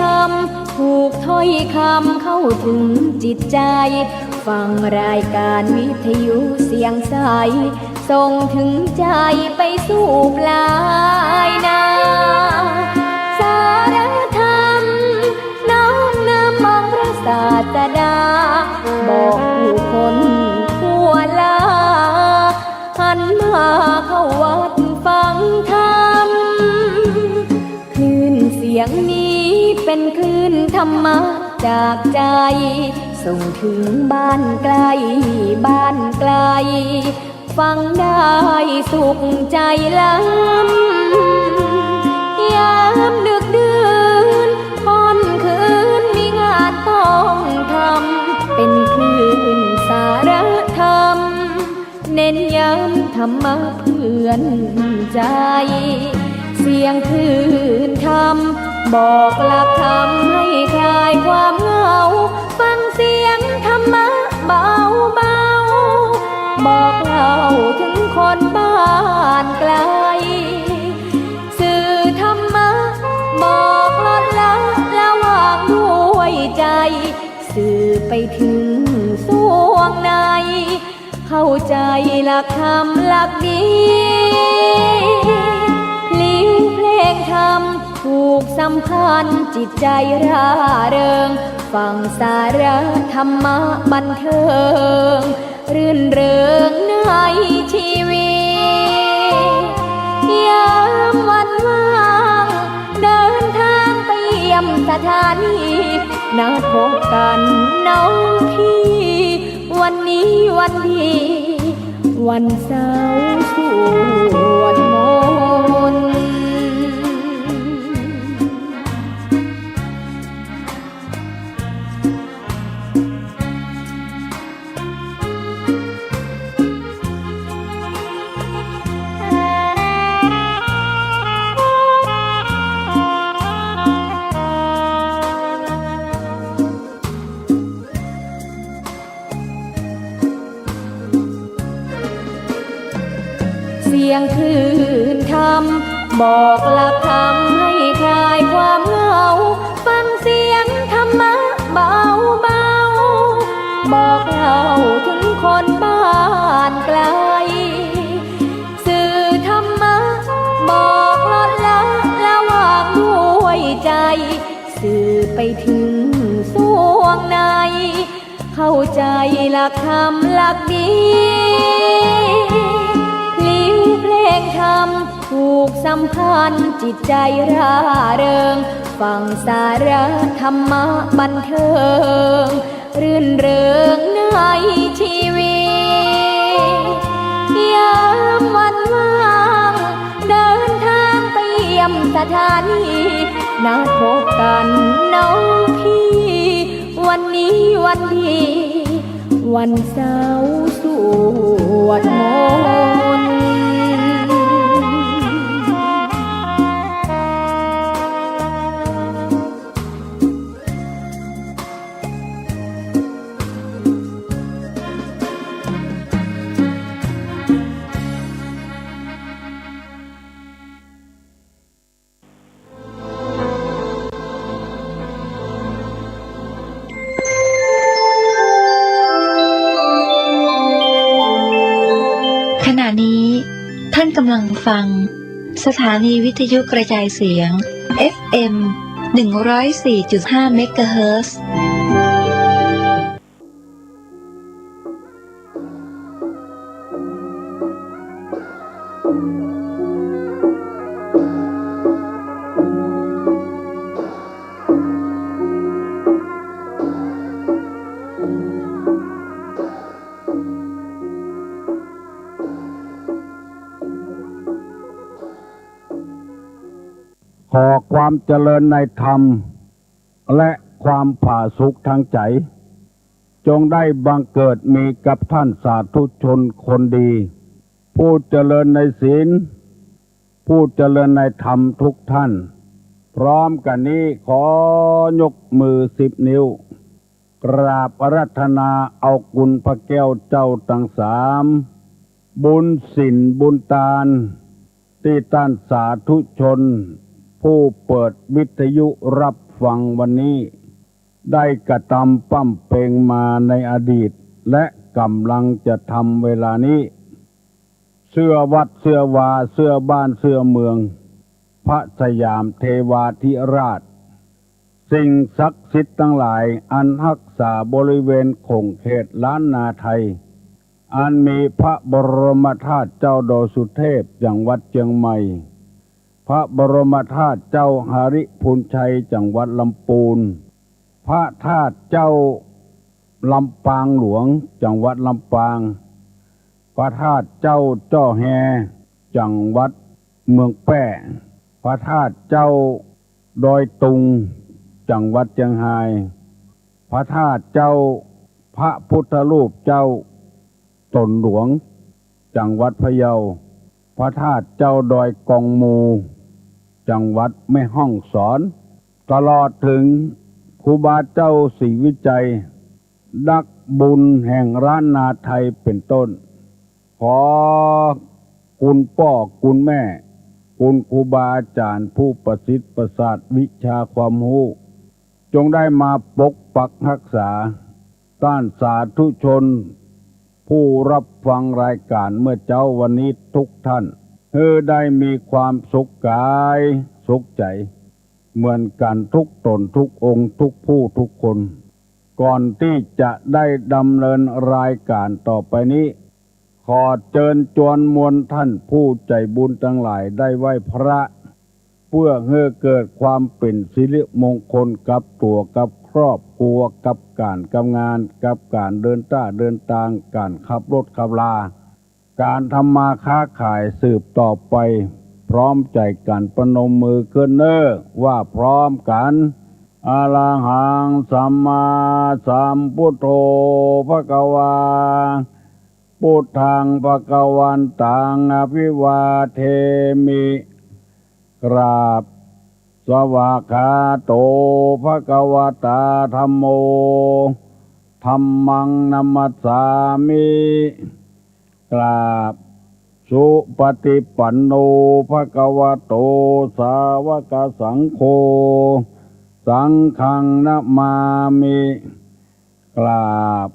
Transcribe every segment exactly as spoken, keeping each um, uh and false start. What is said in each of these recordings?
ธรรม ผูกถ้อยคำเข้าถึงจิตใจ ฟังรายการวิทยุเสียงใส ส่งถึงใจไปสู่ปลายนา สารธรรม น้อมนำองค์พระศาสดา บอกผู้คนทั่วลา หันมาเข้าวัดฟังธรรม คลื่นเสียงนี้เป็นคลื่นธรรมะจากใจ ส่งถึงบ้านไกล บ้านไกล ฟังได้สุขใจล้ำ ยามดึกดื่น ค่ำคืนมีงานต้องทำ เป็นคลื่นสารธรรม เน้นย้ำธรรมะเพื่อนใจ เสียงคลื่นธรรม บอกหลักธรรมให้คลายความเหงา ฟังเสียงธรรมะเบาๆ บอกเล่าถึงคนบ้านไกล สื่อธรรมะ บอกลดละละวางด้วยใจ สื่อไปถึงสวงใน เข้าใจหลักธรรมหลักดี พลิ้วเพลงธรรม ผูกสัมพันธ์จิตใจร่าเริง ฟังสาระธรรมะบันเทิง รื่นเริงในชีวิต ยามวันว่าง เดินทางไปเยี่ยมสถานี นัดพบกันน้องพี่ วันนี้วันดี วันเสาร์สวดมนต์ เสียงคลื่นธรรม บอกหลักธรรมให้คลายความเหงา ฟังเสียงธรรมะเบาๆ บอกเล่าถึงคนบ้านไกล สื่อธรรมะ บอกลดละละวางด้วยใจ สื่อไปถึงสวงใน เข้าใจหลักธรรมหลักดี พลิ้วเพลงธรรม ผูกสัมพันธ์จิตใจร่าเริง ฟังสาระธรรมะบันเทิง รื่นเริงในชีวิต ยามวันว่าง เดินทางไปเยี่ยมสถานี นัดพบกันน้องพี่ วันนี้วันดี วันเสาร์สวดมนต์ ขณะนี้ท่านกำลังฟังสถานีวิทยุกระจายเสียง เอฟเอ็ม หนึ่งร้อยสี่จุดห้า เมกะเฮิรตซ์ ขอความเจริญในธรรม และความผาสุกทางใจ๋ จงได้บังเกิดมีกับท่านสาธุชนคนดี ผู้เจริญในศีล ผู้เจริญในธรรมทุกท่าน พร้อมกั๋นนี้ขอยกมือสิบนิ้ว กราบอาราธนาเอากุณพระแก้วเจ้าตังสาม บุญศีลบุญตาน ตี้ต้านสาธุชน ผู้เปิดวิทยุรับ ฟังวันนี้ ได้กระตำปล้ำเป็งมาในอดีต และก่ำลังจะทำเวลานี้ เสื้อวัดเสื้อวา เสื้อบ้านเสื้อเมือง พระสยามเทวาธิราช สิ่งศักดิ์สิทธิ์ตังหลายอันฮักษาบริเวณขงเขตล้านนาไทย อันมีพระบรมธาตุเจ้าดอยสุเทพ จังหวัดเจียงใหม่ พระบรมธาตุเจ้าหริภุญชัย จังหวัดลำปูน พระธาตุเจ้าลำปางหลวง จังหวัดลำปาง พระธาตุเจ้าจ้อแฮ จังหวัดเมืองแป้ พระธาตุเจ้าดอยตุง จังหวัดเจียงฮาย พระธาตุเจ้า พระพุทธรูปเจ้าตนหลวง จังหวัดพะเยา พระธาตุเจ้าดอยกองมู จังหวัดแม่ฮ่องสอน ตลอดถึงครูบาเจ้าศรีวิชัย นักบุญแห่งล้านนาไทยเป็นต้น ขอคุณป้อคุณแม่ คุณครูบาอาจ๋ารย์ผู้ประสิทธิ์ประสาทวิชาความฮู้ จงได้มาปกปักฮักษา ต้านสาธุชน ผู้รับฟังรายก๋านเมื่อเจ๊าวันนี้ทุกท่าน หื้อได้มีความสุขก๋ายสุขใจ๋ เหมือนกั๋นทุกต๋นทุกองค์ทุกผู้ทุกคน ก่อนตี้จะได้ดำเนินรายก๋านต่อไปนี้ ขอเจิญจวนมวลต้านผู้ใจ๋บุญตังหลายได้ไหว้พระ เปื้อหื้อเกิดความเป๋นสิริมงคลกับตั๋วกับครอบครัว กับก๋านกับงาน กับก๋านเดินต้าเดินตาง ก๋านขับรถขับลา ก๋านทำมาค้าขายสืบต่อไป พร้อมใจ๋กั๋นประนมมือขึ้นเน่อ ว่าพร้อมกั๋น อะระหังสัมมาสัมพุทโธภะคะวา พุทธังภะคะวันตังอะภิวาเทมิ กราบ สวากขาโตภะคะวะตาธัมโม ธัมมังนะมัสสามิ กราบ สุปฏิปันโนภะคะวะโตสาวกสังโฆ สังฆังนะมามิ กราบ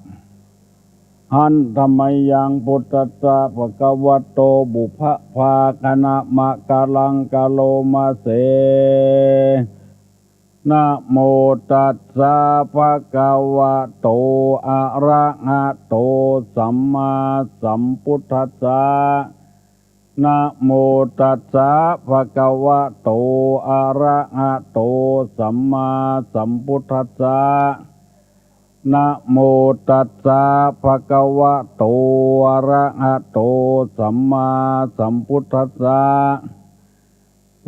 หันทะมะยัง พุทธัสสะภะคะวะโต บุพพะภาคะนะมะกะลังกะโลมะเส นะโมตัสสะภะคะวะโต อะระหะโต สัมมาสัมพุทธัสสะ นะโมตัสสะภะคะวะโต อะระหะโต สัมมาสัมพุทธัสสะ นะโมตัสสะภะคะวะโต อะระหะโต สัมมาสัมพุทธัสสะ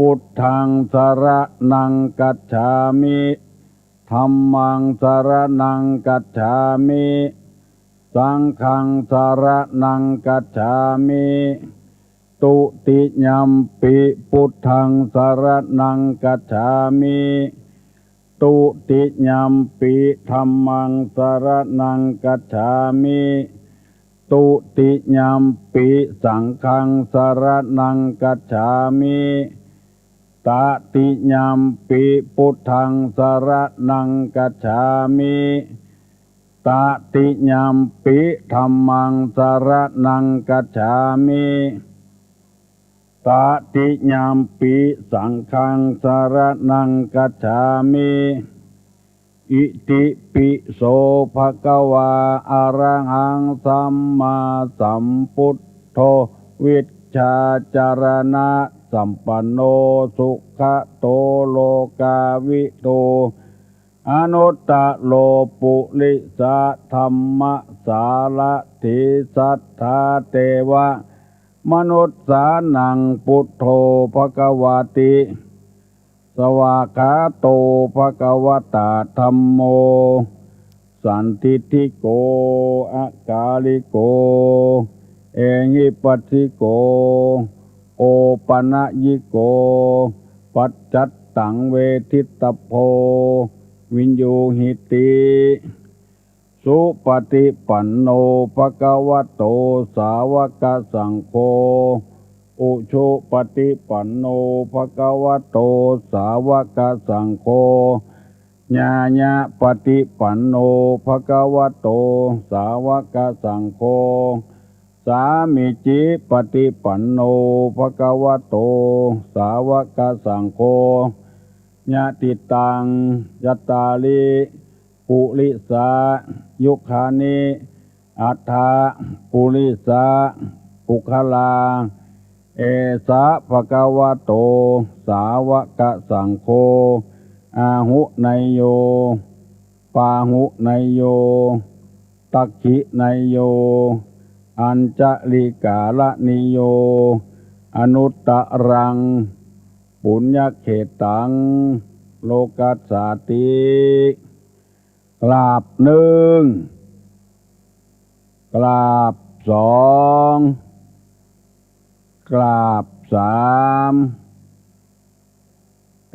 พุทธังสะระณังกัจฉามิ ธัมมังสะระณังกัจฉามิ สังฆังสะระณังกัจฉามิ ตุติยัมปิพุทธังสะระณังกัจฉามิ ตุติยัมปิธัมมังสะระณังกัจฉามิ ตุติยัมปิสังฆังสะระณังกัจฉามิ ตติยัมปิพุทธังสะระณังกัจฉามิ ตติยัมปิธัมมังสะระณังกัจฉามิ ตติยัมปิสังฆังสะระณังกัจฉามิ อิติปิโสภะคะวา อะระหังสัมมาสัมพุทโธ วิชชาจะระณะสัมปันโน สุขะโตโลกาวิทู อนุตตะโรปุริสะธัมมะสารถี สัทธาเตวะมนุสสานัง พุทโธภะคะวาติ สวากขาโตภะคะวะตาธัมโม สันทิฏฐิโก อะกาลิโก เอหิปัสสิโก โอปะนะยิโก ปัจจัตตังเวทิตตะโพ วิญญูหิติ สุปฏิปันโนภะคะวะโต สาวกสังโฆ อุชุปฏิปันโนภะคะวะโต สาวกสังโฆ ญาญาปะติปันโน ภะคะวะโต สาวะกะสังโฆ สามีจิปะติปันโน ภะคะวะโต สาวะกะสังโฆ ยะติตัง จัตตาริ ปุริสา ยุคคานิ อัฏฐะ ปุริสา ปุคคลา เอสะ ภะคะวะโต สาวะกะสังโฆ อาหุเนยโย ปาหุเนยโย ตักขิเนยโย อัญชลิกาละนิโย อนุตตะรัง ปุญญเขตตัง โลกัสสาติ กราบนึ่ง กราบสอง กราบสาม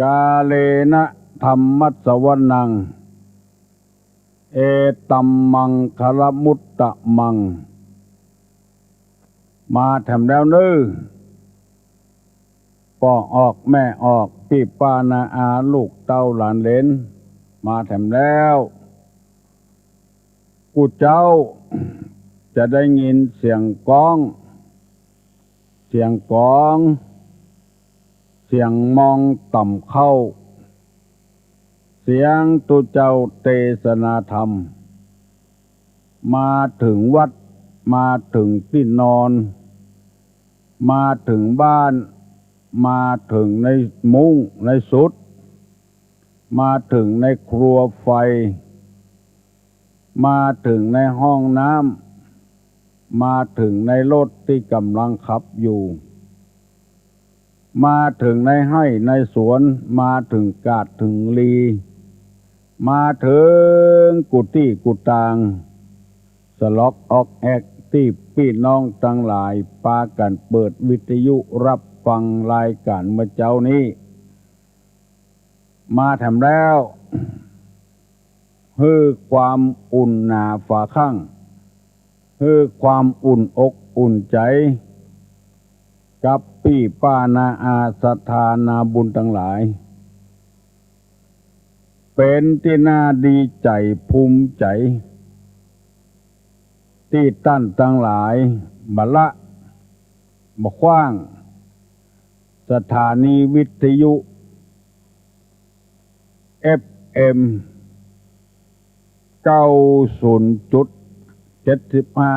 กาเลนะธัมมัสสวนัง เอตัมมังคะละมุตตะมัง มาแถมแล้วเน้อ ป้อออกแม่ออก ปี้ป้าน้าอา ลูกเต้าหลานเหลน มาแถมแล้ว กู้เจ้าจะได้ยินเสียงก้อง เสียงก๋อง เสียงมองต่ำเข้า เสียงตุ๊เจ้าเตสนาธรรม มาเถิงวัด มาเถิงตี้นอน มาเถิงบ้าน มาเถิงในมุ้งในสุด มาเถิงในครัวไฟ มาเถิงในห้องน้ำ มาเถิงในรถตี้ก่ำลังขับอยู่ มาเถิงในไฮ่ในสวน มาเถิงกาดเถิงลี มาเถิงกู้ตี้กู้ตาง สะหลอกออกแอกตี้ปี้น้องตังหลายปากั๋นเปิดวิทยุฮับฟังรายก๋านเมื่อเจ๊านี้ มาแถมแล้ว หื้อความอุ่นหนาฝาข้าง หื้อความอุ่นอกอุ่นใจ๋ กับปี้ป้าน้าอาศรัทธานาบุญตังหลาย เป๋นตี้น่าดีใจ๋ภูมิใจ๋ ตี้ต้านตังหลายบ่ละบ่คว้าง สถานีวิทยุ เอฟเอ็ม เก้าศูนย์จุดเจ็ดสิบห้า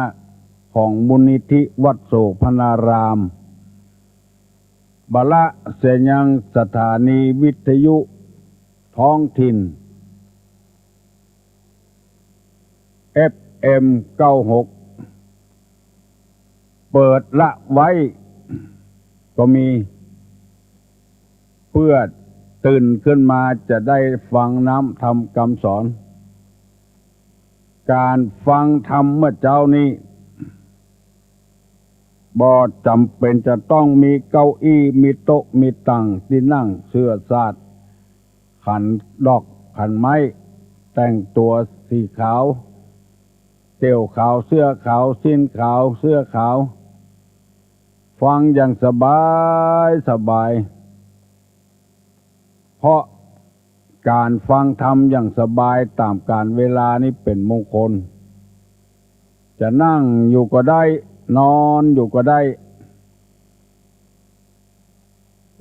ของมูลนิธิวัดโสภณาราม บ่ละเสียยังสถานีวิทยุท้องถิ่น เอฟเอ็ม เก้าหก เปิดละไว้ก็มี เปื้อตื่นขึ้นมาจะได้ฟังน้ำธรรมกำสอน ก๋านฟังธรรมเมื่อเจ๊านี้ บ่จ๋ำเป๋นจะต้องมีเก้าอี้ มีโต๊ะ มีตั๋งตี้นั่งเสื่อสาด ขันดอกขันไม้ แต่งตั๋วสีขาว เตี่ยวขาว เสื้อขาว สิ้นขาว เสื้อขาว ฟังอย่างสบายสบาย เพราะก๋านฟังธรรมอย่างสบายต๋ามก๋าลเวลานี้เป๋นมงคล จะนั่งอยู่ก็ได้ นอนอยู่ก็ได้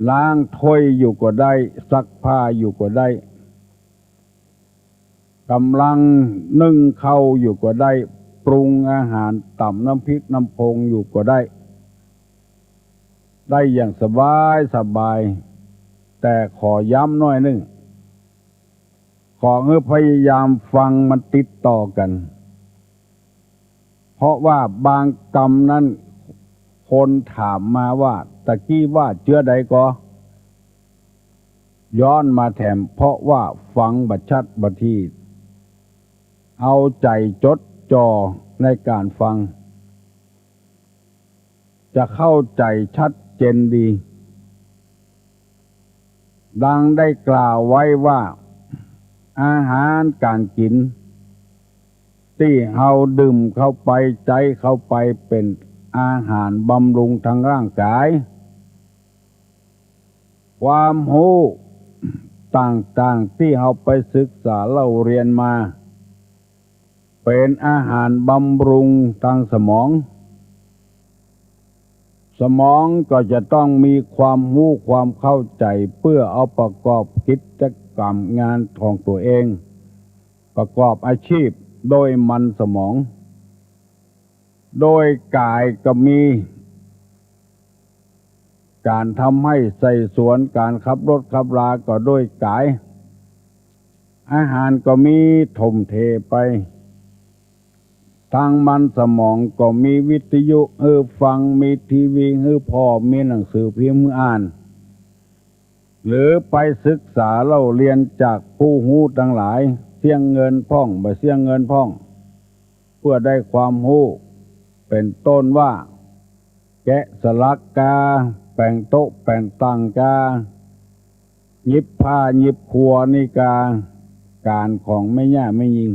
ล้างถ้วยอยู่ก็ได้ ซักผ้าอยู่ก็ได้ ก่ำลังนึ่งข้าวอยู่ก็ได้ ปรุงอาหาร ต๋ำน้ำพริกน้ำพงอยู่ก็ได้ ได้อย่างสบายสบาย แต่ขอย้ำหน้อยนึ่ง ขอหื้อพยายามฟังมันติดต่อกั๋น เพราะว่าบางกำนั้น คนถามมาว่า ตะกี้ว่าเจื้อใดก่อ ย้อนมาแถม เพราะว่าฟังบ่ชัดบ่ถี่ เอาใจ๋จดจ่อในก๋านฟัง จะเข้าใจ๋ชัดเจนดี ดังได้กล่าวไว้ว่า อาหารก๋านกิ๋น ตี้เฮาดื่มเข้าไป ใจ๊เข้าไป เป๋นอาหารบำรุงตางร่างก๋าย ความฮู้ ต่างๆ ตี้เฮาไปศึกษาเล่าเฮียนมา เป๋นอาหารบำรุงตางสมอง สมองก็จะต้องมีความฮู้ความเข้าใจ๋ เปื้อเอาประกอบกิจกรรมงานของตั๋วเอง ประกอบอาชีพโดยมันสมอง โดยก๋ายก็มีก๋านทำไฮ่ไถสวน ก๋านขับรถขับราก็โดยก๋าย อาหารก็มีถ่มเทไป ตางมันสมองก็มีวิทยุหื้อฟัง มีทีวีหื้อผ่อ มีหนังสือพิมพ์หื้ออ่าน หรือไปศึกษาเล่าเฮียนจากผู้ฮู้ตังหลาย เสี้ยงเงินพ่อง บ่เสี้ยงเงินพ่อง เปื้อได้ความฮู้ เป๋นต้นว่า แกะสลักกา แป๋งโต๊ะแป๋งตั๋งกา หยิบผ้าหยิบครัวนี่กา ก๋านของแม่ย่าแม่ญิง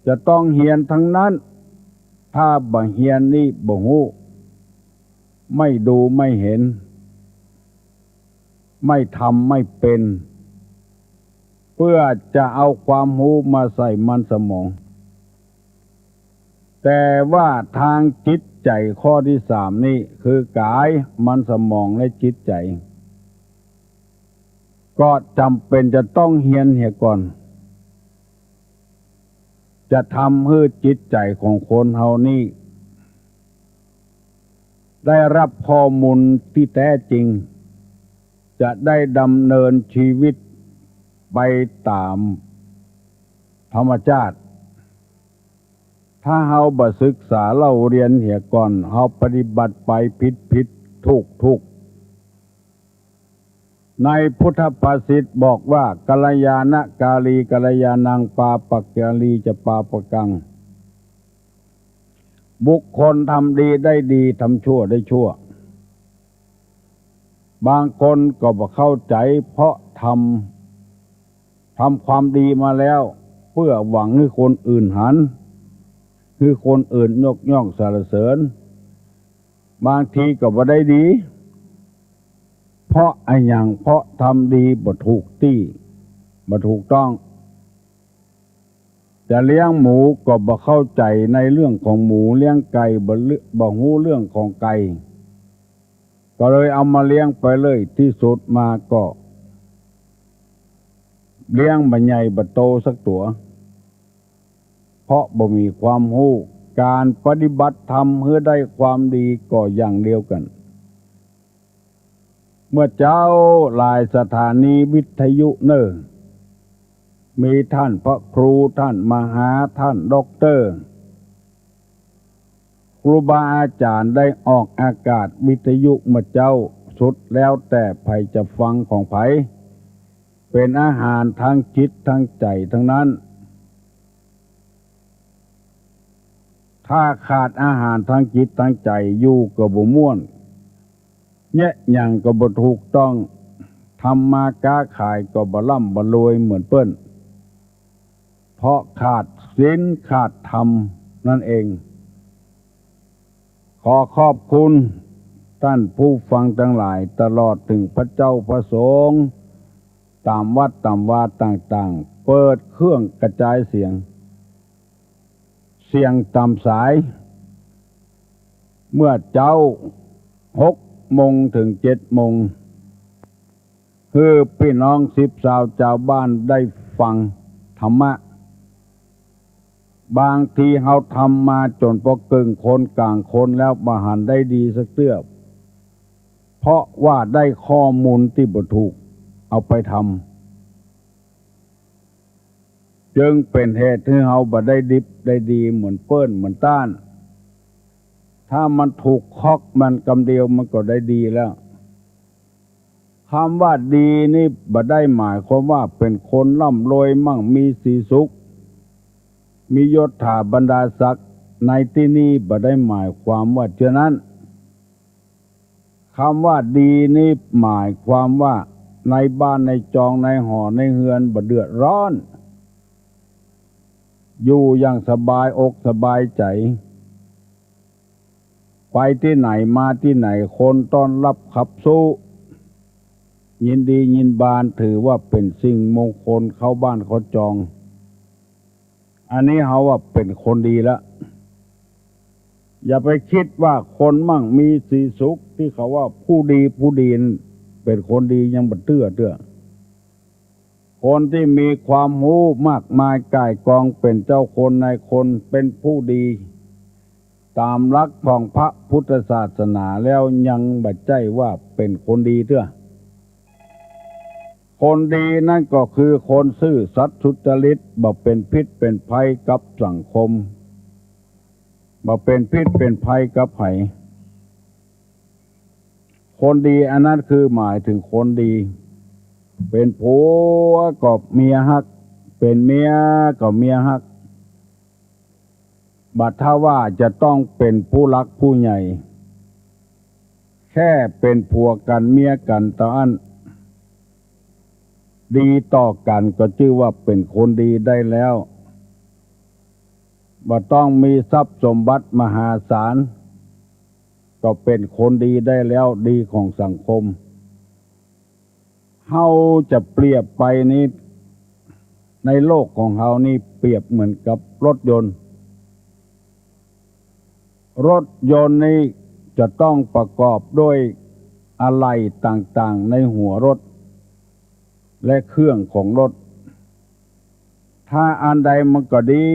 จะต้องเฮียนตังนั้น ถ้าบ่เฮียนนี่บ่ฮู้ ไม่ดูไม่เห็น ไม่ทำไม่เป๋น เปื้อจะเอาความฮู้มาใส่มันสมอง แต่ว่าตางจิตใจ๋ข้อตี้สามนี่ คือก๋าย มันสมอง และจิตใจ๋ ก็จ๋ำเป๋นจะต้องเฮียนเหียก่อน จะทำหื้อจิตใจ๋ของคนเฮานี่ ได้ฮับข้อมูลตี้แต๊จริง จะได้ดำเนินชีวิตไปต๋ามธรรมจาติ ถ้าเฮาบ่ศึกษาเล่าเฮียนเหียก่อน เฮาปฏิบัติไปผิดๆ ถูกๆ ในพุทธภาษิตบอกว่า กัลยาณกาลีกัลยาณัง ปาปกาลีจะปาปกัง บุคคลทำดีได้ดี ทำชั่วได้ชั่ว บางคนก็บ่เข้าใจ๋ เพราะทำ ทำความดีมาแล้ว เปื้อหวังหื้อคนอื่นหัน หื้อคนอื่นยกย่องสรรเสริญ บางทีก็บ่ได้ดี เพราะอะหยัง เพราะทำดีบ่ถูกตี้ บ่ถูกต้อง จะเลี้ยงหมูก็บ่เข้าใจ๋ในเรื่องของหมู เลี้ยงไก่บ่เลื- บ่ฮู้เรื่องของไก่ ก็เลยเอามาเลี้ยงไปเลย ตี้สุดมาก็เลี้ยงบ่ใหญ่บ่โตสักตั๋ว เพราะบ่มีความฮู้ ก๋านปฏิบัติธรรมหื้อได้ความดีก็อย่างเดียวกั๋น เมื่อเจ๊าหลายสถานีวิทยุเน่อ มีต้านพระครู ต้านมหา ต้านด็อกเตอร์ ครูบาอาจ๋ารย์ได้ออกอากาศวิทยุเมื่อเจ๊า สุดแล้วแต่ใผจะฟังของใผ เป๋นอาหารตางจิตตางใจ๋ตังนั้น ถ้าขาดอาหารตางจิตตางใจ๋ อยู่ก็บ่ม่วน เยียะหยังก็บ่ถูกต้อง ทำมาก๊าขายก็บ่ร่ำบ่รวยเหมือนเปิ้น เพราะขาดศีลขาดธรรมนั่นเอง ขอขอบคุณต้านผู้ฟังตังหลาย ตลอดเถิงพระเจ้าพระสงฆ์ ต๋ามวัดต๋ามวาต่างๆ เปิดเครื่องกระจายเสียง เสียงต๋ามสาย เมื่อเจ๊าหกโมงเถิงเจ็ดโมง หื้อปี้น้องสิบสาวจาวบ้านได้ฟังธรรมะ บางทีเฮาทำมาจ๋นปอเกิ่งคนก๋างคนแล้วบ่หันได้ดีสักเตื้อ เพราะว่าได้ข้อมูลตี้บ่ถูกเอาไปทำ จึงเป๋นเหตุหื้อเฮาบ่ได้ดิบได้ดีเหมือนเปิ้นเหมือนต้าน ถ้ามันถูกคอกมันกำเดียวมันก็ได้ดีแล้ว กำว่าดีนี่บ่ได้หมายความว่าเป๋นคนร่ำรวยมั่งมีสีสุข มียศถาบรรดาศักดิ์ ในตี้นี่บ่ได้หมายความว่าเจ้านั้น กำว่าดีนี่หมายความว่าในบ้านในจองในหอในเฮือนบ่เดือดร้อน อยู่อย่างสบายอกสบายใจ๋ ไปตี้ไหนมาตี้ไหนคนต้อนฮับขับสู้ ยินดียินบาน ถือว่าเป๋นสิ่งมงคลเข้าบ้านเข้าจอง อันนี้เฮาว่าเป๋นคนดีละ อย่าไปกึ๊ดว่าคนมั่งมีสีสุขตี้เขาว่าผู้ดีผู้ดีนั้นเป๋นคนดี ยังบ่เตื้อเตื้อ คนตี้มีความฮู้มากมายก่ายกอง เป๋นเจ้าคนนายคน เป๋นผู้ดี ต๋ามหลักของพระพุทธศาสนาแล้วยังบ่ใจ้ว่าเป๋นคนดีเตื้อ คนดีนั้นก็คือคนซื่อสัตย์สุจริต บ่เป๋นพิษเป๋นภัยกับสังคม บ่เป๋นพิษเป๋นภัยกับใผ คนดีอันนั้นคือหมายเถิงคนดี เป๋นผัวก็เมียฮัก เป๋นเมียก็เมียฮัก บ่ถ้าว่าจะต้องเป๋นผู้หลักผู้ใหญ่ แค่เป๋นผัวกั๋นเมียกั๋นเต้าอั้น ดีต่อกั๋นก็จื้อว่าเป๋นคนดีได้แล้ว บ่ต้องมีทรัพย์สมบัติมหาศาล ก็เป๋นคนดีได้แล้ว ดีของสังคม เฮาจะเปรียบไปนี้ ในโลกของเฮานี้เปรียบเหมือนกับรถยนต์ รถยนต์นี้จะต้องประกอบด้วยอะไหล่ต่างๆ ในหัวรถ และเครื่องของรถ ถ้าอันใดมันก็ดี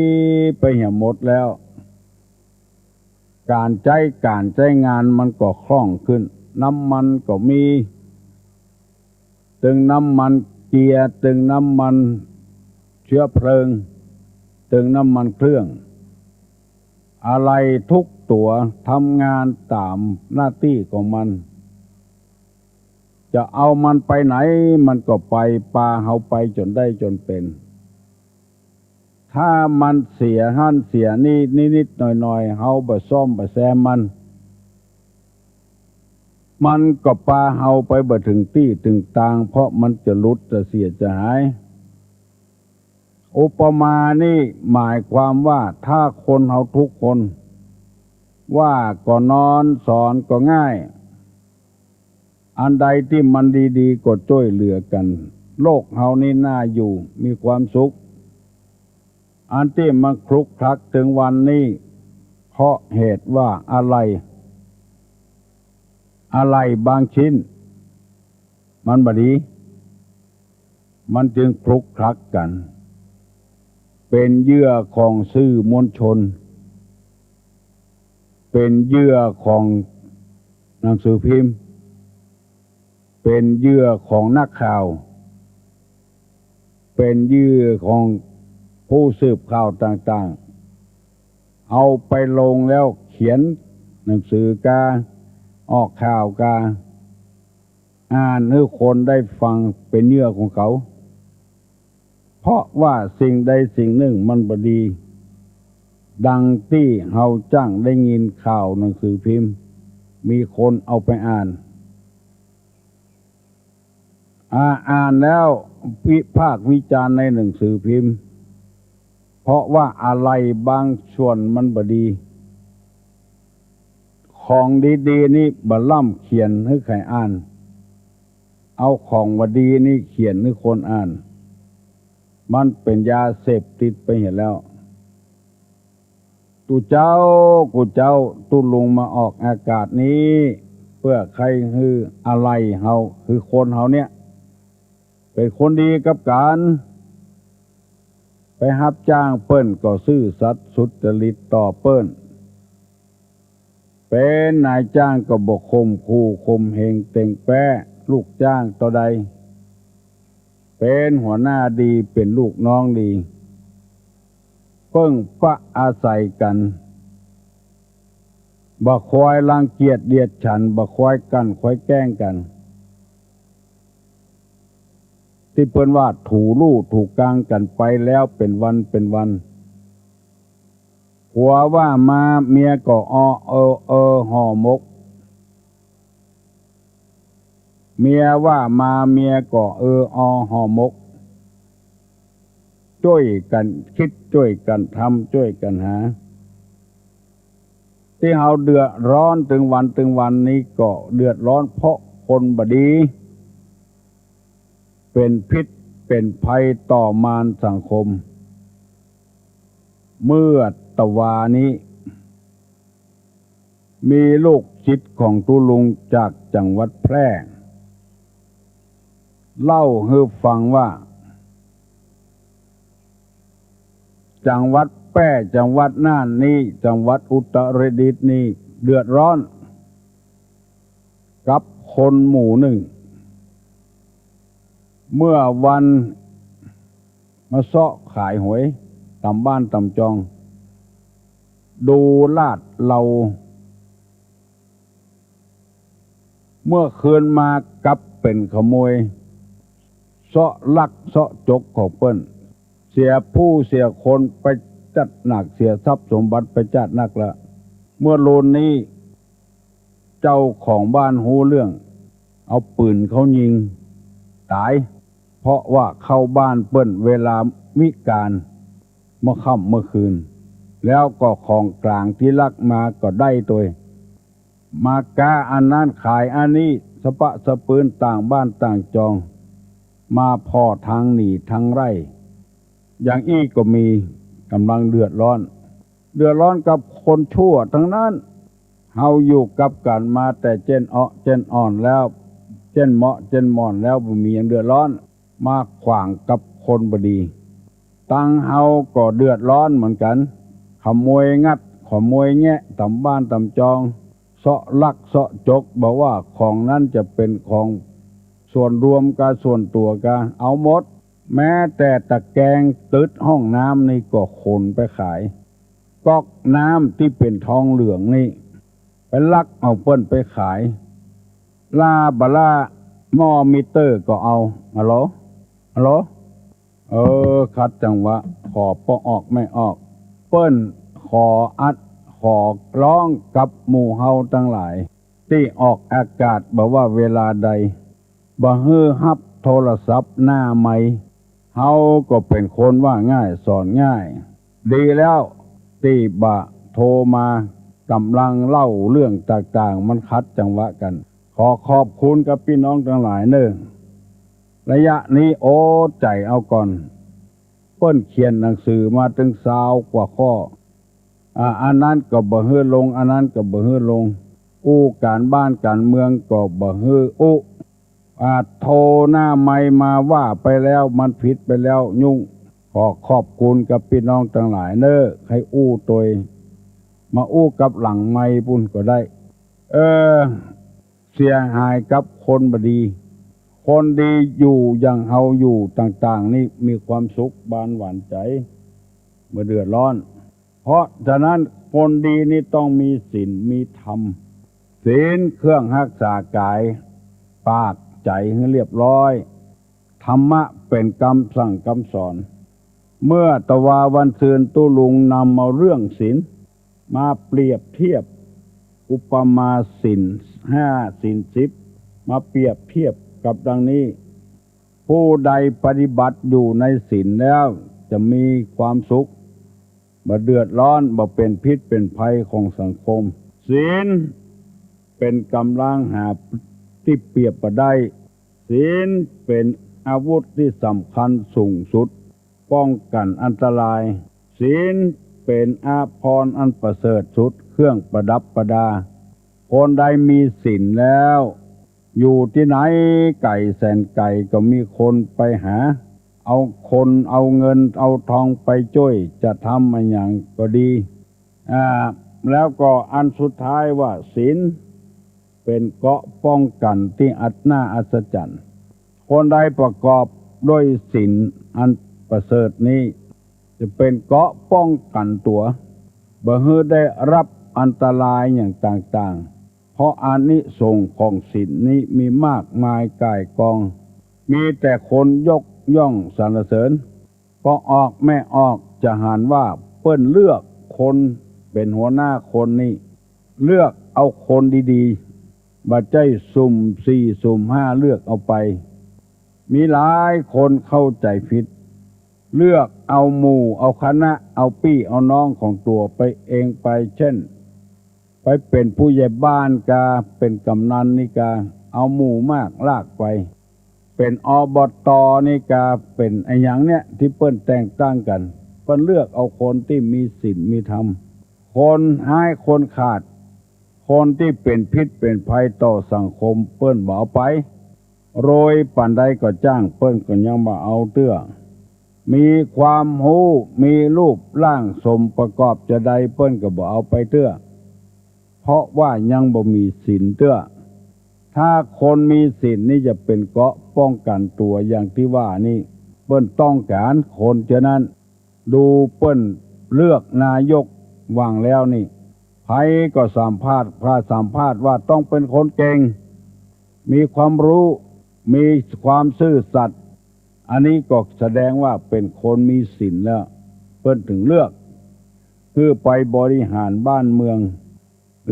ไปเหียหมดแล้ว ก๋านใจ๊ก๋านใจ๊งานมันก็คล่องขึ้น น้ำมันก็มี เติมน้ำมันเกียร์ เติมน้ำมันเชื้อเพลิง เติมน้ำมันเครื่อง อะไหล่ทุกตั๋วทำงานต๋ามหน้าตี้ของมัน จะเอามันไปไหนมันก็ไป ปาเฮาไปจ๋นได้จ๋นเป๋น ถ้ามันเสียหั้นเสียนี่นิดๆ หน่อยๆ เฮาบ่ซ่อมบ่แซมมัน มันก็ปาเฮาไปบ่เถิงตี้เถิงตาง เพราะมันจะหลุดจะเสียจะหาย อุปมานี่หมายความว่าถ้าคนเฮาทุกคน ว่าก็นอน สอนก็ง่าย อันใดตี้มันดีๆ ก็จ้วยเหลือกั๋น โลกเฮานี่น่าอยู่ มีความสุข อันตี้มันคลุกคลักเถิงวันนี้ เพราะเหตุว่าอะไหล่ อะไหล่บางชิ้น มันบ่ดี มันจึงคลุกคลักกั๋น เป๋นเหยื่อของสื่อมวลชน เป๋นเหยื่อของหนังสือพิมพ์ เป๋นเหยื่อของนักข่าว เป๋นเหยื่อของผู้สืบข่าวต่างๆ เอาไปลงแล้วเขียนหนังสือกา ออกข่าวกา อ่านหื้อคนได้ฟัง เป๋นเหยื่อของเขา เพราะว่าสิ่งใดสิ่งนึ่งมันบ่ดี ดังตี้เฮาจั้งได้ยินข่าวหนังสือพิมพ์ มีคนเอาไปอ่าน อ่า อ่านแล้ววิพากษ์วิจารณ์ในหนังสือพิมพ์ เพราะว่าอะไหล่บางส่วนมันบ่ดี ของดีๆ นี่บ่ล้ำเขียนหื้อใผอ่าน เอาของบ่ดีนี่เขียนหื้อคนอ่าน มันเป๋นยาเสพติดไปเหียแล้ว ตุ๊เจ้า ตุ๊เจ้า ตุ๊ลุงมาออกอากาศนี้ เปื้อใค่หื้ออะไหล่เฮา คือคนเฮาเนี่ย เป๋นคนดีกับกั๋น ไปฮับจ้างเปิ้นก็ซื่อสัตย์สุจริตต่อเปิ้น เป๋นนายจ้างก็บ่ข่มขู่ข่มเหงเต็งแป๊ลูกจ้างเต้าใด เป๋นหัวหน้าดี เป๋นลูกน้องดี เปิ้งปะอาศัยกั๋น บ่คอยรังเกียจเดียดฉัน บ่คอยกั้นคอยแกล้งกั๋น ตี้เปิ้นว่าถูลู่ถูกางกั๋นไปแล้วเป๋นวันเป๋นวัน ผัวว่ามาเมียก็ออเออเออห่อหมก เมียว่ามาเมียก็เออออห่อหมก จ้วยกั๋นกึ๊ด จ้วยกั๋นทำ จ้วยกั๋นหา ตี้เฮาเดือดร้อนตึงวันตึงวันนี้ก็เดือดร้อนเพราะคนบ่ดี เป๋นพิษเป๋นภัยต่อมานสังคม เมื่อตะวานี้ มีลูกศิษย์ของตุ๊ลุงจากจังหวัดแพร่ เล่าหื้อฟังว่า จังหวัดแป้ จังหวัดน่านนี้ จังหวัดอุตรดิตถ์นี้ เดือดร้อนกับคนหมู่นึ่ง เมื่อวันมาเซาะขายหวยต๋ามบ้านต๋ามจอง ดูลาดเลา เมื่อคืนมากลับเป๋นขโมย เซาะลักเซาะจกของเปิ้น เสียผู้เสียคนไปจัดนัก เสียทรัพย์สมบัติไปจัดนักละ เมื่อลูนนี้ เจ้าของบ้านฮู้เรื่อง เอาปืนเข้ายิงต๋าย เพราะว่าเข้าบ้านเปิ้นเวลาวิกาล เมื่อค่ำเมื่อคืน แล้วก็ของก๋างตี้ลักมาก็ได้ตวย มาก๊าอันนั้นขายอันนี้ สะปะสะปืนต่างบ้านต่างจอง มาผ่อทางหนีทางไล่ อย่างอี้ก็มี ก๋ำลังเดือดร้อน เดือดร้อนกับคนชั่วตังนั้น เฮาอยู่กับกั๋นมาแต่เจ๊นเอ๊าะเจ๊นอ่อนแล้ว เจ๊นเหมาะเจ๊นหม่อนแล้ว บ่มีหยังเดือดร้อน มาขวางกับคนบ่ดี ตังเฮาก็เดือดร้อนเหมือนกั๋น ขโมยงัด ขโมยแงะต๋ามบ้านต๋ามจอง เซาะลักเซาะจก บ่ว่าของนั้นจะเป๋นของส่วนรวมกา ส่วนตั๋วกา เอาหมด แม้แต่ตะแกรงตึดห้องน้ำนี่ก็ขนไปขาย ก๊อกน้ำตี้เป๋นทองเหลืองนี่ ไปลักเอาเปิ้นไปขาย ล้าบ่ล้า หม้อมิเตอร์ก็เอา ฮัลโหล ฮัลโหล เออ ขัดจังหวะ ขอป้อออกแม่ออก เปิ้นขออัด ขอร้องกับหมู่เฮาตังหลาย ตี้ออกอากาศบ่ว่าเวลาใด บ่หื้อฮับโทรศัพท์หน้าไมค์ เฮาก็เป๋นคนว่าง่ายสอนง่าย ดีแล้วตี้บ่โทรมา ก๋ำลังเล่าเรื่องต่างๆ มันขัดจังหวะกั๋น ขอขอบคุณกับปี้น้องตังหลายเน่อ ระยะนี้โอดใจ๋เอาก่อน เปิ้นเขียนหนังสือมาตึงซาวกว่าข้อ อ่า อันนั้นก็บ่หื้อลง อันนั้นก็บ่หื้อลง อู้ก๋านบ้านก๋านเมืองก็บ่หื้ออู้ อ่า โทรหน้าไมค์มาว่าไปแล้ว มันผิดไปแล้ว ยุ่ง ขอขอบคุณกับปี้น้องตังหลายเน่อ ใค่อู้ตวย มาอู้กับหลังไมค์ปู้นก็ได้ เออ เสียหายกับคนบ่ดี คนดีอยู่อย่างเฮาอยู่ต่างๆ นี่มีความสุขบานหวานใจ๋ บ่เดือดร้อน เพราะฉะนั้นคนดีนี่ต้องมีศีลมีธรรม ศีลเครื่องฮักษากาย ปากใจ๋หื้อเรียบร้อย ธรรมะเป๋นกำสั่งกำสอน เมื่อตะวาวันซืนตุ๊ลุงนำเอาเรื่องศีลมาเปรียบเทียบ อุปมาศีลห้าศีลสิบ มาเปรียบเทียบกับดังนี้ ผู้ใดปฏิบัติอยู่ในศีลแล้วจะมีความสุข บ่เดือดร้อน บ่เป๋นพิษเป๋นภัยของสังคม ศีลเป๋นก๋ำลังหาตี้เปรียบบ่ได้ ศีลเป๋นอาวุธตี้สำคัญสูงสุด ป้องกั๋นอันตราย ศีลเป๋นอาภรณ์อันประเสริฐสุด เครื่องประดับประดา คนใดมีศีลแล้ว อยู่ตี้ไหนไก๋แสนไก๋ก็มีคนไปหา เอาคนเอาเงินเอาทองไปจ้วย จะทำอะหยังก็ดี อ่า แล้วก็อันสุดท้ายว่าศีลเป๋นเกราะป้องกั๋นตี้อันน่าอัศจรรย์ คนใดประกอบด้วยศีลอันประเสริฐนี้ จะเป๋นเกราะป้องกั๋นตั๋ว บ่หื้อได้ฮับอันตรายอย่างต่างๆ เพราะอานิสงส์ของศีลนี้มีมากมายก่ายกอง มีแต่คนยกย่องสรรเสริญ ป้อออกแม่ออกจะหันว่าเปิ้นเลือกคนเป๋นหัวหน้าคนนี้ เลือกเอาคนดีๆ บ่ใจ้สุ่มสี่สุ่มห้าเลือกเอาไป มีหลายคนเข้าใจ๋ผิด เลือกเอาหมู่เอาคณะ เอาปี้เอาน้องของตั๋วไปเองไป เช่น ไปเป๋นผู้ใหญ่บ้านกา เป๋นก๋ำนันนี่กา เอาหมู่มากลากไป ป๋น อบต. นี่กาเป๋นอะหยังเนี่ย ตี้เปิ้นแต่งตั้งกั๋น เปิ้นเลือกเอาคนตี้มีศีลมีธรรม คนฮ้ายคนขาด คนตี้เป๋นพิษเป๋นภัยต่อสังคม เปิ้นบ่เอาไป รวยปานใดก็จ้าง เปิ้นก็ยังบ่เอาเตื้อ มีความฮู้ มีรูปร่างสมประกอบจาใด เปิ้นก็บ่เอาไปเตื้อ เพราะว่ายังบ่มีศีลเตื้อ ถ้าคนมีศีลนี่จะเป๋นเกราะป้องกั๋นตั๋ว อย่างตี้ว่านี่ เปิ้นต้องก๋านคนจานั้น ดูเปิ้นเลือกนายกหว่างแล้วนี่ ใผก็สัมภาษณ์ ผ่าสัมภาษณ์ว่าต้องเป๋นคนเก่ง มีความฮู้ มีความซื่อสัตย์ อันนี้ก็แสดงว่าเป๋นคนมีศีลแล้ว เปิ้นเถิงเลือก หื้อไปบริหารบ้านเมือง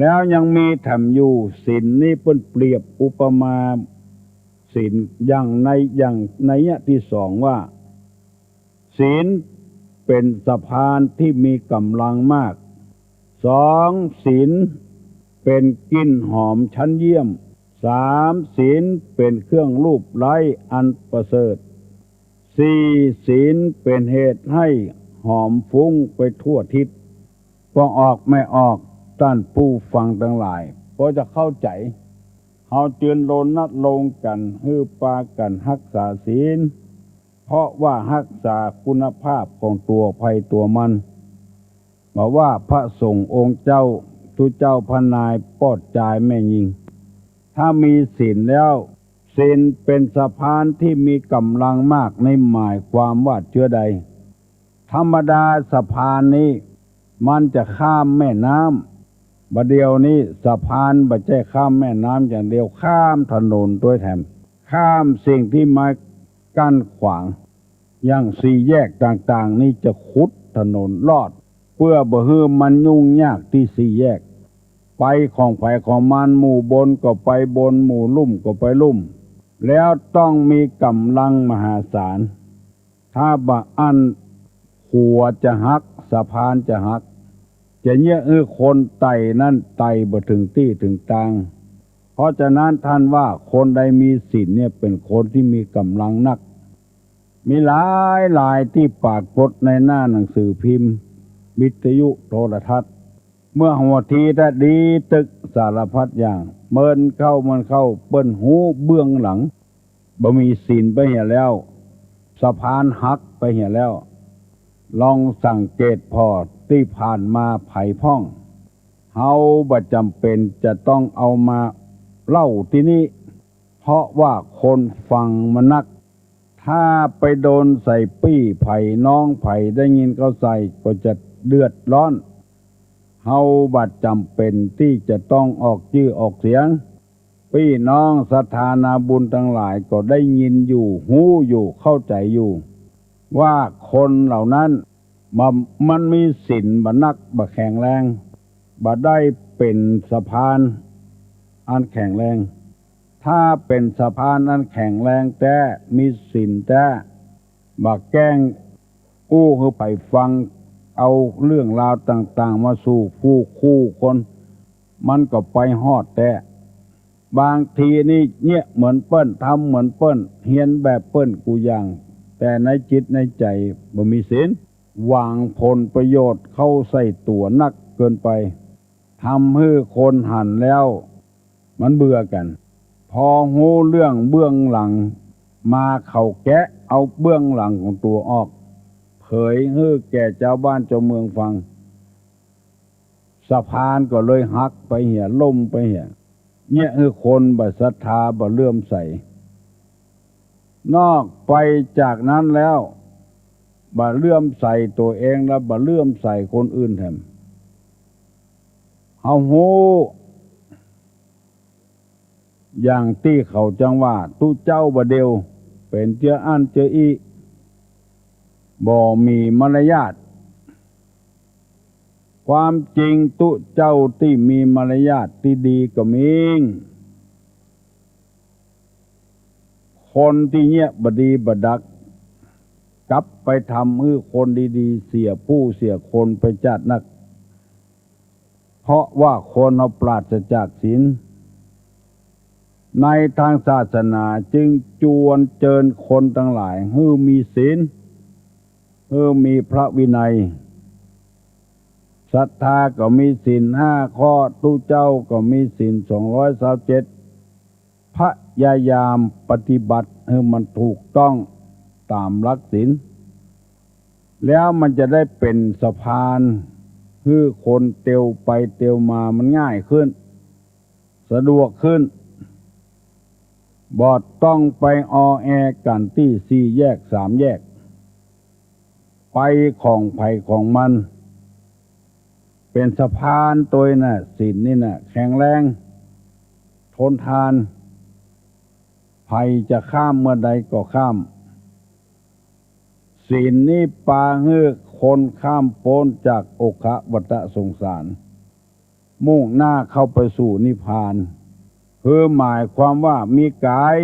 แล้วยังมีแถมอยู่ ศีลนี่เปิ้นเปรียบอุปมาศีลอย่างใน อย่างนัยยะตี้สองว่า ศีลเป๋นสะพานตี้มีก๋ำลังมาก สอง ศีลเป๋นกลิ่นหอมชั้นเยี่ยม สาม ศีลเป๋นเครื่องลูบไล้อันประเสริฐ สี่ ศีลเป๋นเหตุหื้อหอมฟุ้งไปทั่วทิศ ป้อออกแม่ออก ต้านผู้ฟังตังหลาย ป้อจะเข้าใจ๋ เฮาจึงรณรงค์กั๋น หื้อปากั๋นฮักษาศีล เพราะว่าฮักษาคุณภาพของตั๋วใผตั๋วมัน บ่ว่าพระสงฆ์องค์เจ้า ตุ๊เจ้าพระนาย ป้อจายแม่ญิง ถ้ามีศีลแล้ว ศีลเป๋นสะพานตี้มีก๋ำลังมาก ในหมายความว่าเจื้อใด ธรรมดาสะพานนี้มันจะข้ามแม่น้ำ บ่าเดี่ยวนี้สะพานบ่ใจ้ข้ามแม่น้ำอย่างเดียว ข้ามถนนตวยแถม ข้ามสิ่งตี้มากั้นขวาง อย่างสี่แยกต่างๆ นี่จะขุดถนนลอด เปื้อบ่หื้อมันยุ่งยากตี้สี่แยก ไปของใผของมัน หมู่บนก็ไปบน หมู่ลุ่มก็ไปลุ่ม แล้วต้องมีก๋ำลังมหาศาล ถ้าบ่อั้นขัวจะหัก สะพานจะหัก จะเยียะหื้อคนไต่นั้นไต่บ่เถิงตี้เถิงตาง เพราะฉะนั้นต้านว่าคนใดมีศีลเนี่ยเป๋นคนตี้มีก๋ำลังนัก มีหลายๆ ตี้ปรากฏในหน้าหนังสือพิมพ์ วิทยุ โทรทัศน์ เมื่อหัวทีถ้าดีตึกสารพัดอย่าง เมินเข้า เมินเข้า เปิ้นฮู้เบื้องหลัง บ่มีศีลไปเหียแล้ว สะพานหักไปเหียแล้ว ลองสังเกตผ่อตี้ผ่านมาใผพ่อง เฮาบ่จ๋ำเป๋นจะต้องเอามาเล่าตี้นี้ เพราะว่าคนฟังมันนัก ถ้าไปโดนใส่ปี้ใผน้องใผได้ยินเข้าใส่ก็จะเดือดร้อน เฮาบ่จ๋ำเป๋นตี้จะต้องออกจื้อออกเสียง ปี้น้องศรัทธานาบุญตังหลายก็ได้ยินอยู่ ฮู้อยู่ เข้าใจ๋อยู่ ว่าคนเหล่านั้น บ่ มันมีศีลบ่นัก บ่แข็งแรง บ่ได้เป๋นสะพานอันแข็งแรง ถ้าเป๋นสะพานอันแข็งแรงแต๊ มีศีลแต๊ บ่แกล้งอู้หื้อใผฟัง เอาเรื่องราวต่างๆ มาสู่ผู้คู่คน มันก็ไปฮอดแต๊ บางทีนี่เยียะเหมือนเปิ้น ทำเหมือนเปิ้น เฮียนแบบเปิ้นกู้อย่าง แต่ในจิตในใจ๋บ่มีศีล หวังผลประโยชน์เข้าใส่ตั๋วนักเกินไป ทำหื้อคนหันแล้วมันเบื่อกั๋น พอฮู้เรื่องเบื้องหลังมา เขาแกะเอาเบื้องหลังของตั๋วออก เผยหื้อแก่จาวบ้านจาวเมืองฟัง สะพานก็เลยหักไปเหีย ล่มไปเหีย เยียะหื้อคนบ่ศรัทธา บ่เลื่อมใส นอกไปจากนั้นแล้ว บ่เลื่อมใสตั๋วเองแล้ว บ่เลื่อมใสคนอื่นแถม เฮาฮู้ อย่างตี้เขาจังว่า ตุ๊เจ้าบ่าเดี่ยว เป๋นเจื้ออั้นเจื้ออี้ บ่มีมารยาท ความจริงตุ๊เจ้าตี้มีมารยาทตี้ดีก็มี คนตี้เยียะบ่ดีบ่ดัก กลับไปทำหื้อคนดีๆ เสียผู้เสียคนไปจ๊าดนัก เพราะว่าคนเฮาปราศจากศีล ในตางศาสนาจึงจวนเจิญคนตังหลายหื้อมีศีล หื้อมีพระวินัย ศรัทธาก็มีศีลห้าข้อ ตุ๊เจ้าก็มีศีลสองร้อยซาวเจ็ด พยายามปฏิบัติหื้อมันถูกต้องต๋ามหลักศีล แล้วมันจะได้เป๋นสะพานหื้อคนเตียวไปเตียวมามันง่ายขึ้น สะดวกขึ้น บ่ต้องไปออแอกั๋นตี้สี่แยกสามแยก ไปของใผของมัน เป๋นสะพานตวยน่ะ ศีลนี่น่ะ แข็งแรง ทนทาน ใผจะข้ามเมื่อใดก็ข้าม ศีลนี่ปาหื้อคนข้ามป๊นจากโอคะวัฏสงสาร มุ่งหน้าเข้าไปสู่นิพพาน คือหมายความว่ามีก๋าย